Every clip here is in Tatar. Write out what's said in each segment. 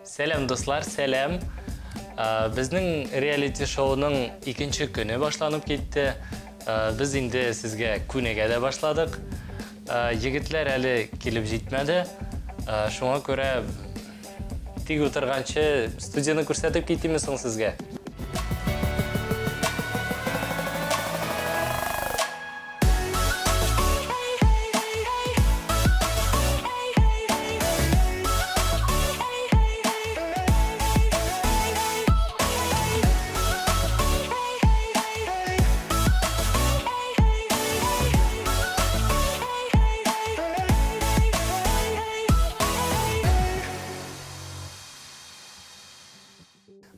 Сәлам, дуслар, сәлам. Безнең реалити шоуның икенче көне башланып китте. Без инде сезгә күнегә дә башладык. Егетләр әле килеп җитмәде. Шуңа күрә тик утырганчы студияне күрсәтеп китимме соң сезгә?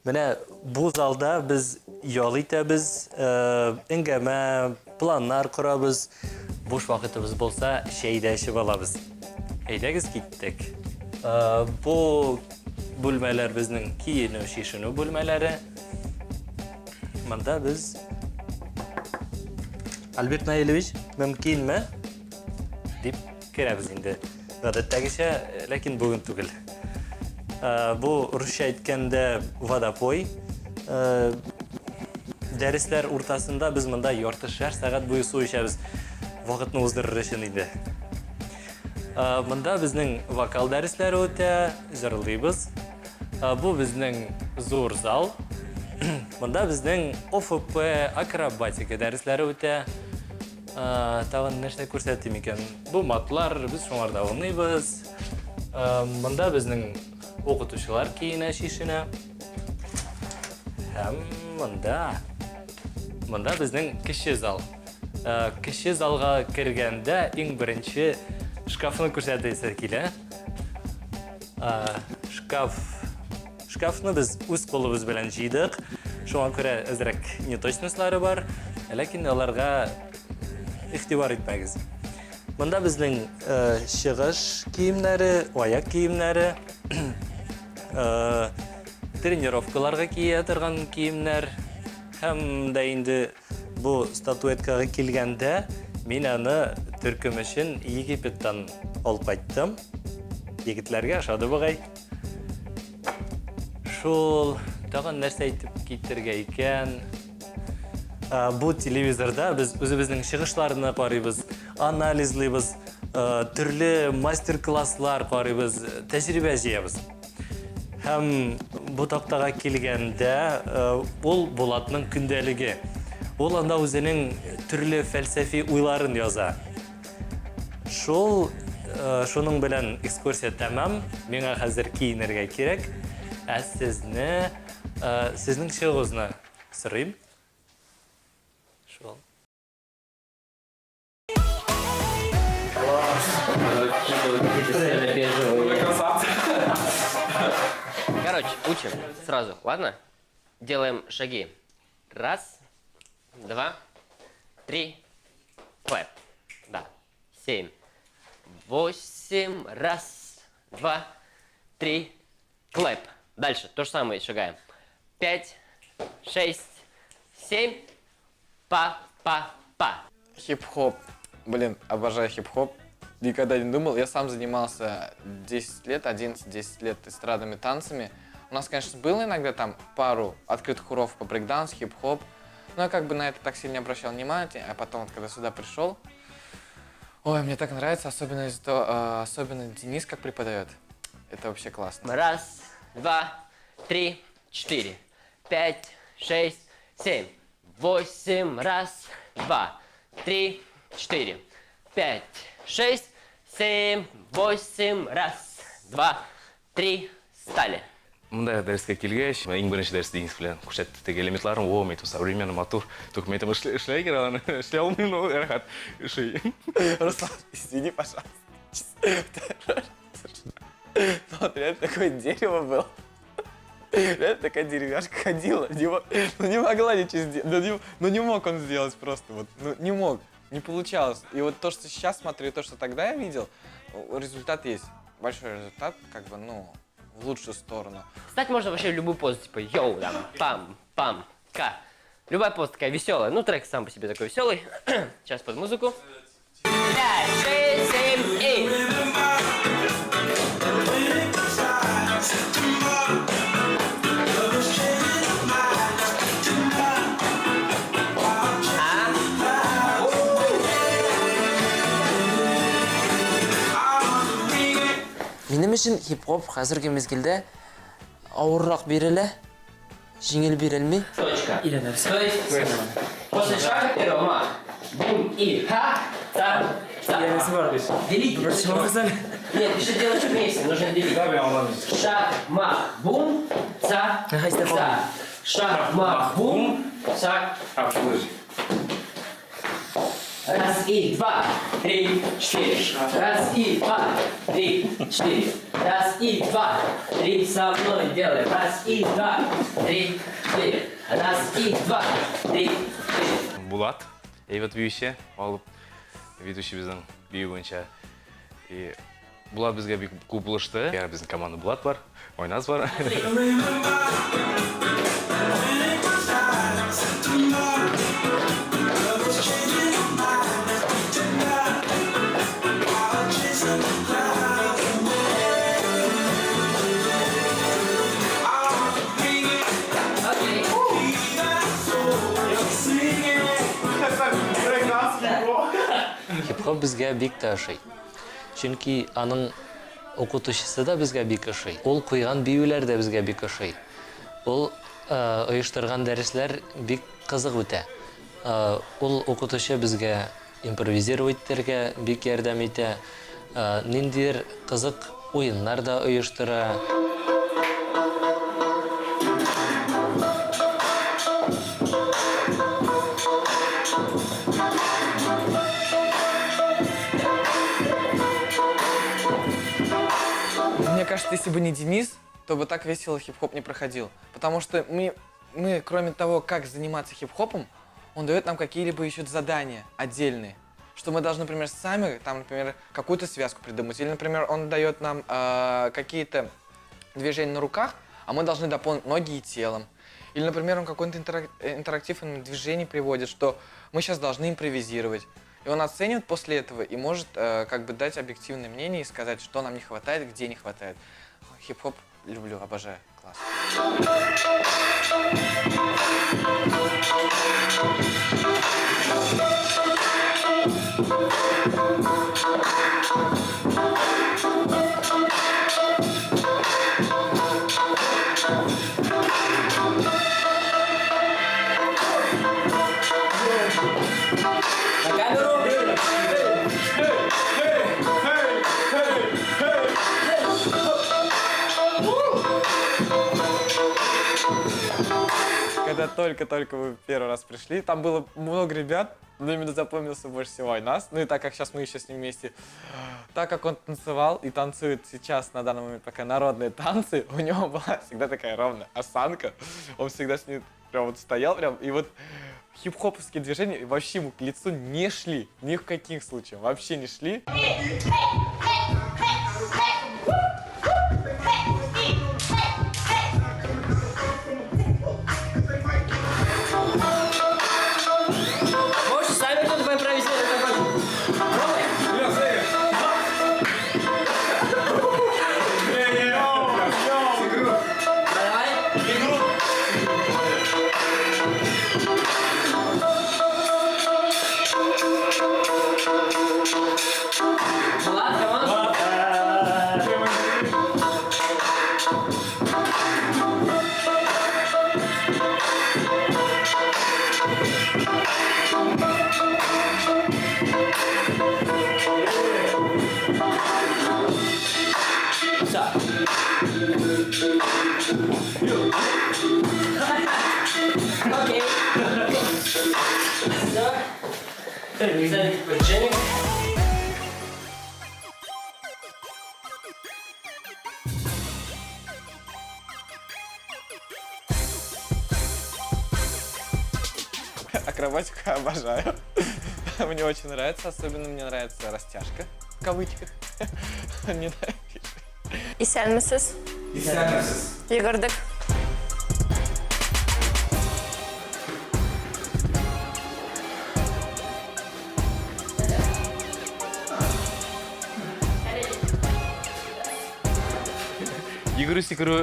Менә бу залда без ял итәбез, әңгәмә, планнар корабыз. Буш вакытыбыз булса, чәй дә эчеп алабыз. Әйдәгез, киттек. Бу бүлмәләр безнең киенү, чишенү бүлмәләре. Монда без Альберт Наилевич, мөмкинме? Дип керәбез инде. Гадәттәгечә, ләкин бүген түгел. Бу русча әйткәндә водопой. Дәресләр уртасында без монда яртышар сәгать буе су эчәбез. Вакытны уздырыр өчен инде. Монда безнең вокал дәресләре үтә, җырлыйбыз. Бу безнең зур зал. Монда безнең ОФП, акробатика дәресләре үтә. Тагын нәрсә күрсәтим икән? Бу матлар, без шуңарда уйныйбыз. Монда безнең укытучылар киенә, чишенә. Һәм монда монда безнең кече зал. Кече залга кергәндә иң беренче шкафны күрсәтәсе килә. Шкаф Шкафны без үз кулыбыз белән җыйдык. Шуңа күрә әзрәк неточностьлары бар, ләкин аларга игътибар итмәгез. Монда безнең чыгыш киемнәре, аяк киемнәре, тренировкаларга кия торган киемнәр һәм дә инде бу статуэткага килгәндә, мин аны төркем өчен Египеттан алып кайттым. Егетләргә ошады бугай. Шул, тагын нәрсә әйтеп китергә икән? Бу телевизорда без үзебезнең чыгышларны карыйбыз, анализлыйбыз, төрле мастер-класслар карыйбыз, тәҗрибә җыябыз. Һәм бу тактага килгәндә, ул Булатның көндәлеге. Ул анда үзенең төрле фәлсәфи уйларын яза. Шул, шуның белән экскурсия тәмам. Миңа хәзер киенергә кирәк. Ә сезне, сезнең чыгыгызны сорыйм. Шул. Короче, учим сразу, ладно? Делаем шаги. Раз, два, три, клэп. Да. 7, 8, раз, два, три, клэп. Дальше то же самое шагаем. 5, 6, 7, па, па, па. Хип-хоп. Блин, обожаю хип-хоп. Никогда не думал. Я сам занимался 10 лет, 11-10 лет эстрадными танцами. У нас, конечно, было иногда там пару открытых уроков по брейкданс, хип-хоп. Но я как бы на это так сильно не обращал внимания. А потом, вот, когда сюда пришел, ой, мне так нравится, особенно из-за того, особенно Денис как преподает. Это вообще классно. Раз, два, три, четыре, пять, шесть, семь, восемь. Раз, два, три, четыре, пять, шесть, семь, восемь. Раз, два, три, стали. Монда дәрескә килгәч, иң беренче дәрес Денис белән күрсәтте теге элементларын. О, мин әйтәм, современно, матур. Только мин әйтәм, эшләй икән аларны, эшли алмыйм, но рәхәт эшли. Руслан, извини, пожалуйста. Ну, вот реально такое дерево было. Реально такая деревяшка ходила. Не, ну, не могла ничего сделать. Ну, не мог он сделать просто. Вот, ну, не мог. Не получалось. И вот то, что сейчас смотрю, и то, что тогда я видел, результат есть. Большой результат, как бы, ну, в лучшую сторону. Встать можно вообще в любую позу, типа йоу, там, пам, пам, ка. Любая поза такая веселая. Ну, трек сам по себе такой веселый. Сейчас под музыку. 5, 6, 7, 8. Минем өчен хип-хоп хәзерге мизгелдә авыррак бирелә, җиңел бирелми. Точка. Өйрәнәбез. То есть после шага первого мах. Бум и ха, та, та. Делить. Нет, ты же делаешь вместе, нужно делить. Шаг, мах, бум, ца, ца. Шаг, мах, бум, ца. Раз и два, три, четыре. Раз и два, три, четыре. Раз и два, три. Со мной делаем. Раз и два, три, четыре. Раз и два, три, четыре. Булат, әйбәт биюче, алып ведущий безнең бию буенча. И Булат безгә бик күп булышты. Я безнең команда Булат бар, Айназ бар. Окей. Хип-хоп безгә бик тә ошый. Чөнки аның укытучысы да безгә бик ошый. Ул куйган биюләр дә безгә бик ошый. Ул оештырган дәресләр бик кызык үтә. Ул укытучы безгә импровизировать итәргә бик ярдәм итә. Ниндидер кызык уеннар да оештыра. Мне кажется, если бы не Денис, то бы так весело хип-хоп не проходил. Потому что мы, кроме того, как заниматься хип-хопом, он дает нам какие-либо еще задания отдельные. Что мы должны, например, сами, там, например, какую-то связку придумать. Или, например, он дает нам какие-то движения на руках, а мы должны дополнить ноги и телом. Или, например, он какой-то интерактив именно движений приводит, что мы сейчас должны импровизировать. И он оценивает после этого и может как бы дать объективное мнение и сказать, что нам не хватает, где не хватает. Хип-хоп люблю, обожаю. Класс. На камеру. Когда только-только вы первый раз пришли, там было много ребят, но именно запомнился больше всего Айназ. Ну и так как сейчас мы еще с ним вместе, так как он танцевал и танцует сейчас на данный момент пока народные танцы, у него была всегда такая ровная осанка, он всегда с ней прям вот стоял прям, и вот хип-хоповские движения вообще ему к лицу не шли, ни в каких случаях, вообще не шли. Можете сами тут поимпровизировать какой-то. Пробуй. Давай. Влад, команда. Все. Окей. Все. Женя. Акробатику я обожаю. Мне очень нравится, особенно мне нравится растяжка в кавычках. Ненавижу. Исәнмесез. Йөгердек. Йөгерү сикерү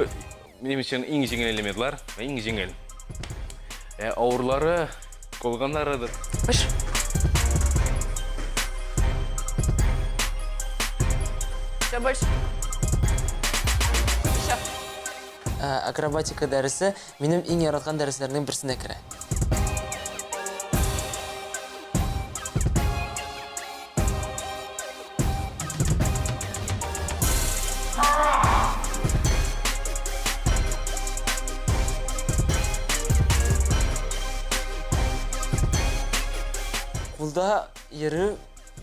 минем өчен иң җиңел элементлар, иң җиңел. Ә авырлары калганнарыдыр. Выше. Все больше. Акробатика дәресе минем иң яраткан дәресләрнең берсенә керә. Кулда йөрү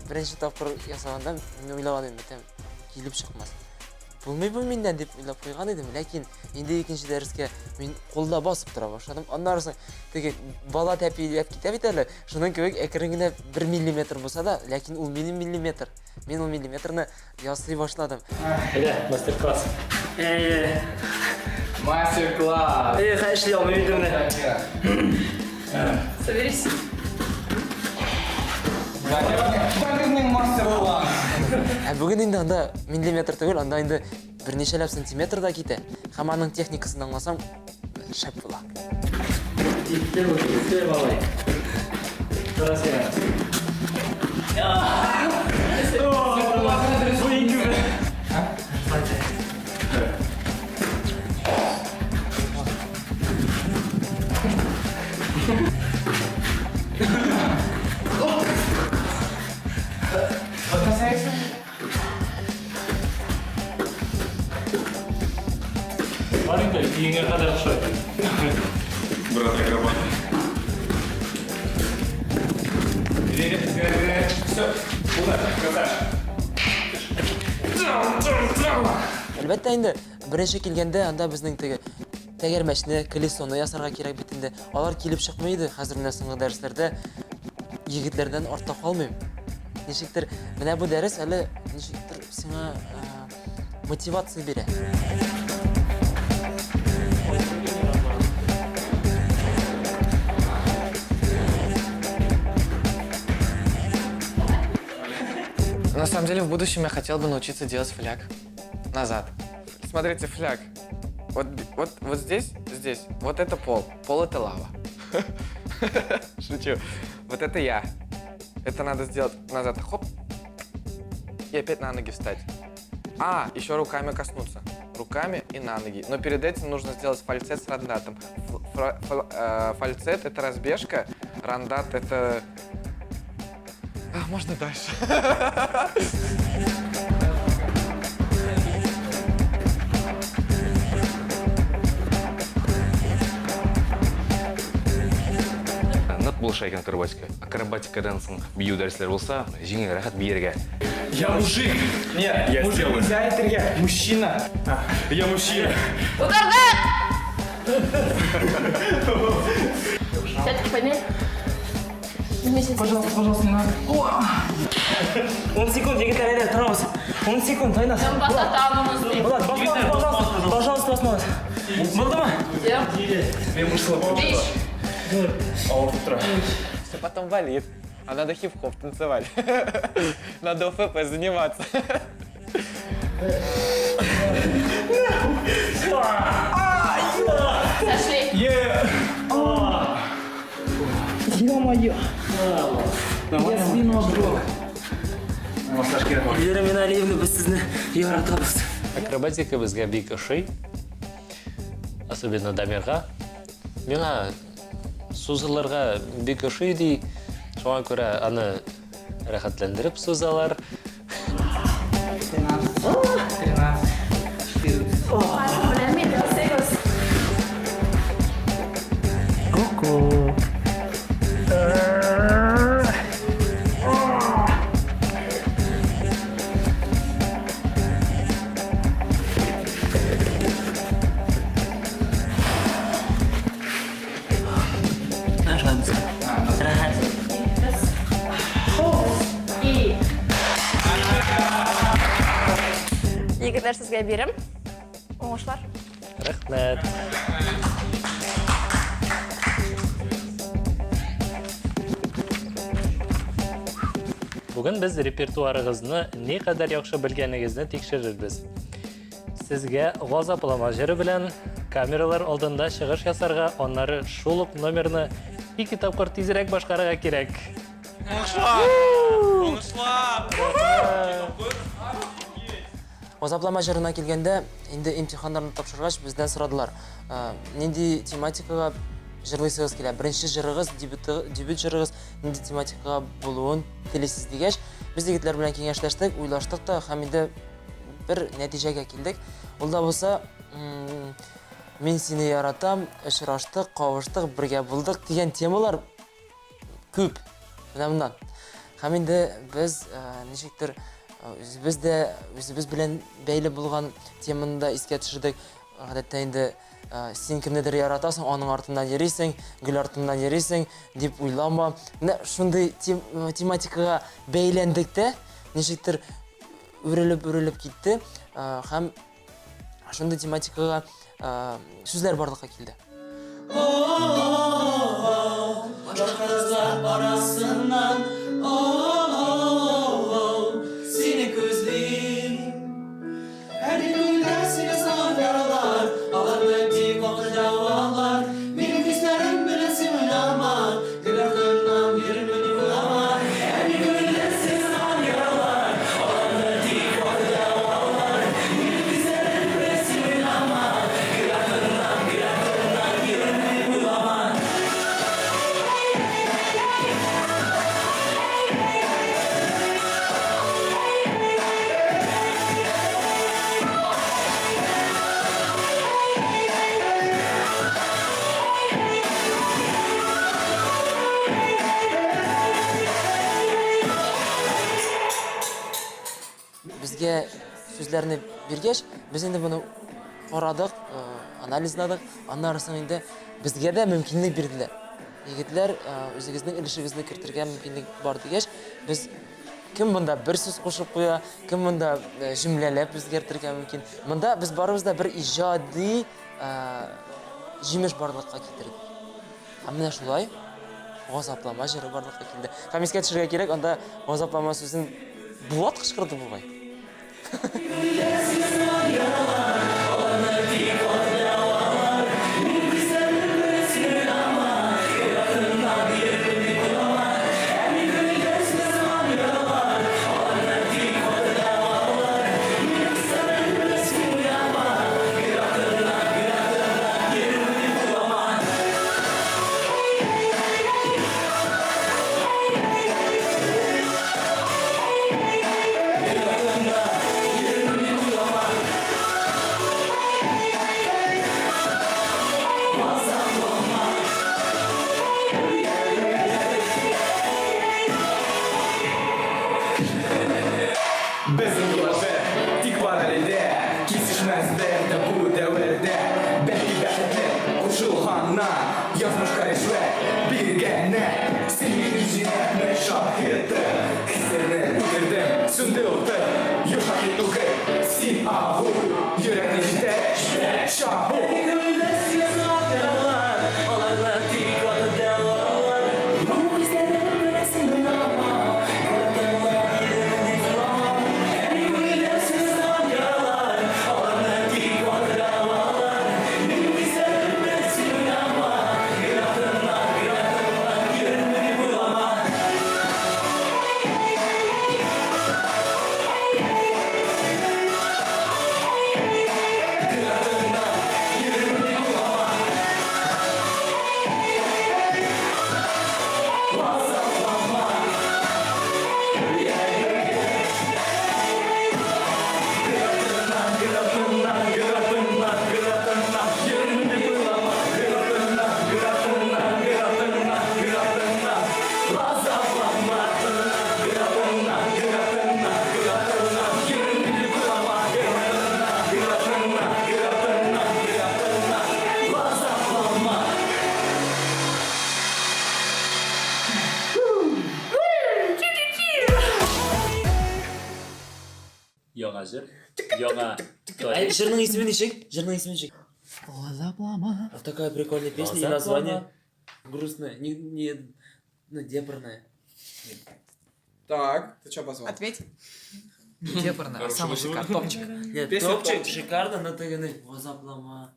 беренче тапкыр ясаганда мин уйлаган идем, бетәм, килеп чыкмас. Булмый бу миннән дип уйлап куйган идем, ләкин инде икенче дәрескә мин кулда басып тора башладым. Аннары соң теге бала тәпиләп китә бит әле, шуның кебек әкрен генә бер миллиметр булса да, ләкин ул минем миллиметр. Мин ул миллиметрны ясый башладым. Әйдә, мастер-класс. Мастер-класс! Эх, эшли алмыйм инде менә. Соберись. Мастер-класс! Ә бүген инде анда миллиметр түгел, анда инде берничәләп сантиметр да китә. Һәм аның техникасын аңласаң, шәп була. Китте бу, китте малай. Тора сиңа. Бу иң күбе. Бар инде, өеңә кадәр охшай. Брат акробат. Все, красавчик. Әлбәттә инде, беренче килгәндә анда безнең теге тәгәрмәчне, колесоны ясарга кирәк бит инде. Алар килеп чыкмый иде. Хәзер менә соңгы дәресләрдә егетләрдән артта калмыйм. Ничектер, менә бу дәрес әле ничектер сиңа мотивация бирә. На самом деле, в будущем я хотел бы научиться делать фляг. Назад. Смотрите, фляг. Вот, вот, вот здесь, здесь. Вот это пол. Пол это лава. Шучу. Вот это я. Это надо сделать назад. Хоп. И опять на ноги встать. А, еще руками коснуться. Руками и на ноги. Но перед этим нужно сделать фальцет с рандатом. Фальцет — это разбежка, рандат — это... А, можно дальше? Нык булыша икән акробатика. Акробатикадан соң бию дәресләре булса, җиңел, рәхәт биергә. Я мужик! Нет, Я мужик сделаю. нельзя әйтергә. Мужчина. Я мужчина. Утырдык! Пятки подняй. Пожалуйста, пожалуйста, не надо. 10 секунд, егетләр, әйдә, торабыз. 10 секунд, Айназ. Басатамыз. Булат, басмагыз, пожалуйста. Пожалуйста, басмагыз. Булдымы? Биш. Все потом болит. А надо хип-хоп танцевать. Надо ОФП заниматься. Сошли. Ё-моё. Я спину обжег. Эльвира Миналиевна, без сезне яратабыз. Акробатика безгә бик ошый. Особенно Дамирга. Миңа сузылырга бик ошый ди. Шуңа күрә аны рәхәтләндереп сузалар. 13, 13, 14. Беләм мин, ясыйбыз. Ку-ку. Рәхәт. И. Егетләр, сезгә бирем. Уңышлар. Рәхмәт. Бүген без репертуарыгызны никадәр яхшы белгәнегезне тикшерербез. Сезгә газаплама җыры белән камералар алдында чыгыш ясарга, аннары шул ук номерны ике тапкыр тизрәк башкарырга кирәк. Уңышлар! Уңышлар! Газаплама җырына килгәндә, инде имтиханнарны тапшыргач, бездән сорадылар, нинди тематикага җырлыйсыгыз килә? Беренче җырыгыз, дебют җырыгыз нинди тематикага булуын телисез дигәч, без егетләр белән киңәшләштек, уйлаштык та һәм инде бер нәтиҗәгә килдек. Ул да булса, мин сине яратам, очраштык, кавыштык, бергә булдык дигән темалар күп. Менә моннан. Һәм инде без ничектер үзебез дә үзебез белән бәйле булган теманы да искә төшердек. Гадәттә инде син кемнедер яратасың, аның артыннан йөрисең, гөл артыннан йөрисең дип уйлама. Менә шундый тематикага бәйләндек тә, ничектер үрелеп-үрелеп китте һәм шундый тематикага сүзләр барлыкка килде. Башка арасыннан сине күзлим. Әле күңелдә сине сан яралар, аларны тик вакыт дәвалар. Минем хисләрем белән син уйнама, гел артыннан йөрермен дип уйлама. Әле күңелдә сине сан яралар, аларны тик вакыт дәвалар. Минем хисләрем белән син уйнама, гел артыннан, гел артыннан йөрермен дип уйлама. Безгә сүзләрне биргәч, без инде моны карадык, анализладык. Аннары соң инде безгә дә мөмкинлек бирделәр. Егетләр, үзегезнең өлешегезне кертергә мөмкинлек бар дигәч, без кем монда бер сүз кушып куя, кем монда җөмләләп үзгәртергә мөмкин. Монда без барыбыз да бер иҗади җимеш барлыкка китердек. Һәм менә шулай газаплама җыры барлыкка килде. Һәм искә төшерергә кирәк, анда газаплама сүзен Булат кычкырды бугай. Безнең юллар бер, тик бар әле дә Кисешмәсләр дә бу дәвердә Бәлки бәхетле кушылганнар Язмышка ришвәт биргәннәр Син минем җинаятьне шаһиты Хисләрне үтердем, сүнде уты Йомшак ит түгел, син агу Йөрәкне җитә, чабу. Яңа җыр, яңа Ә җырның исеме ничек? Җырның исеме ничек? Газаплама. Такая прикольная песня и название грустное, не, не, ну, депрное. Так, ты что позвал? Ответь. Депрное, а самый шикарный. Топчик. Нет, Песня топчик, топчик. шикарно, но ты говоришь, газаплама.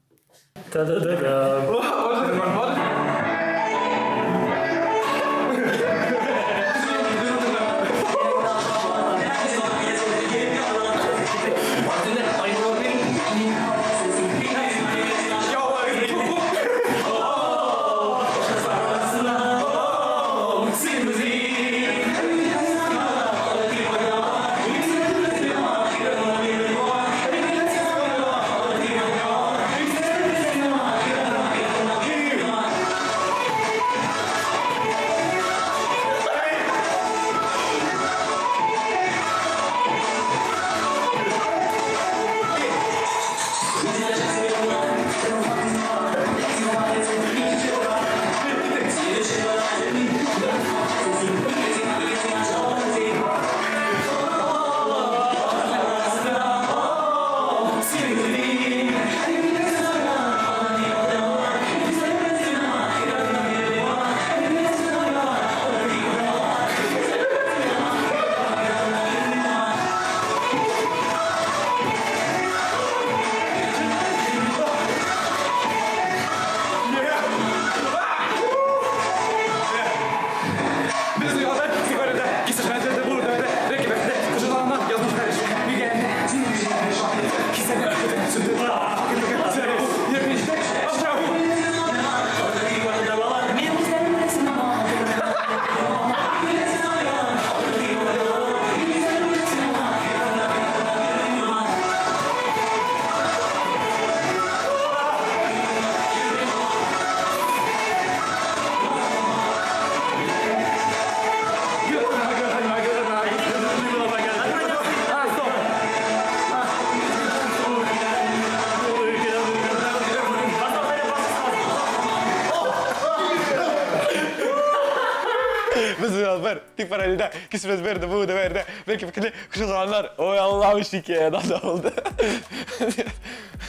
Тик параллельдә кисмәс берде бу дәвердә. Бәлки фикерле кушылганнар. Ой, Аллам шике, надо булды.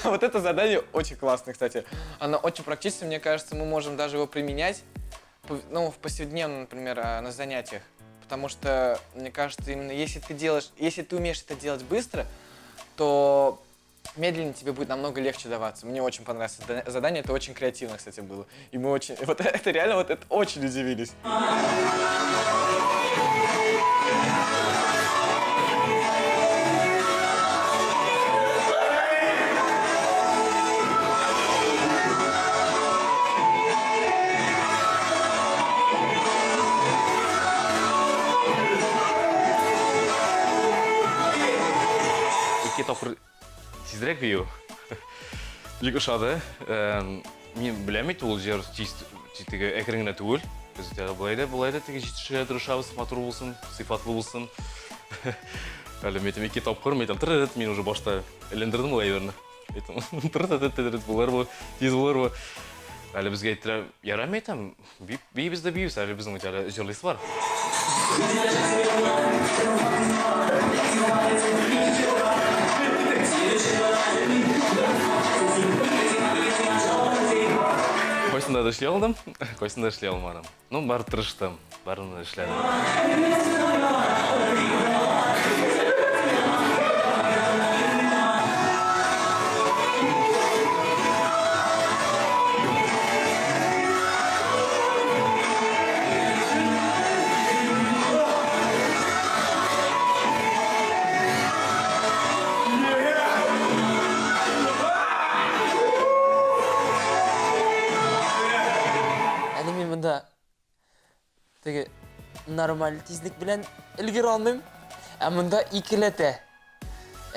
Вот это задание очень классное, кстати. Оно очень практичное, мне кажется, мы можем даже его применять, ну, в повседневном, например, на занятиях. Потому что, мне кажется, именно если ты делаешь, если ты умеешь это делать быстро, то медленнее тебе будет намного легче даваться. Мне очень понравилось задание, это очень креативно, кстати, было. И мы очень, вот это реально, вот это очень удивились. Ике тапкыр тизрәк бию. Бик ошады. Мин беләм бит, ул җыр тиз теге әкрен генә түгел. Без дә болай да, болай да теге җитешергә тырышабыз, матур булсын, сыйфатлы булсын. Әле мин әйтәм, ике тапкыр, мин әйтәм, тырырыт, мин уже башта элендердем ул әйберне. Әйтәм, тырырыт, булыр бу, тиз булыр бу. Әле безгә әйттеләр, ярар, мин әйтәм, биибез дә биибез, әле безнең бит әле җырлыйсы бар. Кайсында да эшли алдым, кайсында эшли алмадым. Ну, бар тырыштым, барын да эшләдем. Әле мин монда теге нормаль тизлек белән өлгерә алмыйм. Ә монда икеләтә.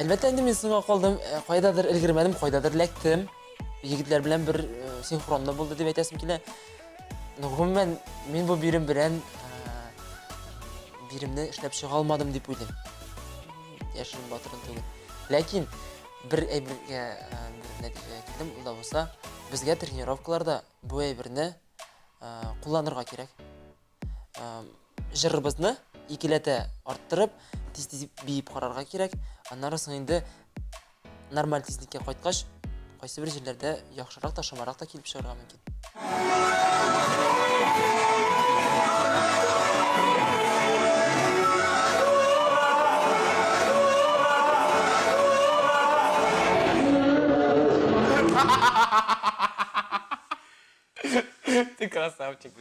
Әлбәттә инде мин соңга калдым, э, кайдадыр өлгермәдем, кайдадыр эләктем. Егетләр белән бер э, синхронда булды дип әйтәсем килә. Но гомумән мин бу бирем белән э, биремне эшләп чыга алмадым дип уйлыйм. Яшерен батырын түгел. Ләкин бер әйбергә бер нәтиҗәгә килдем, ул да булса, безгә тренировкаларда бу әйберне кулланырга кирәк. Җырыбызны икеләтә арттырып, тиз-тиз биеп карарга кирәк. Аннары соң инде нормаль тизлеккә кайткач, кайсы бер җирләрдә яхшырак та, шомарак та килеп чыгарга мөмкин. Ты красавчик.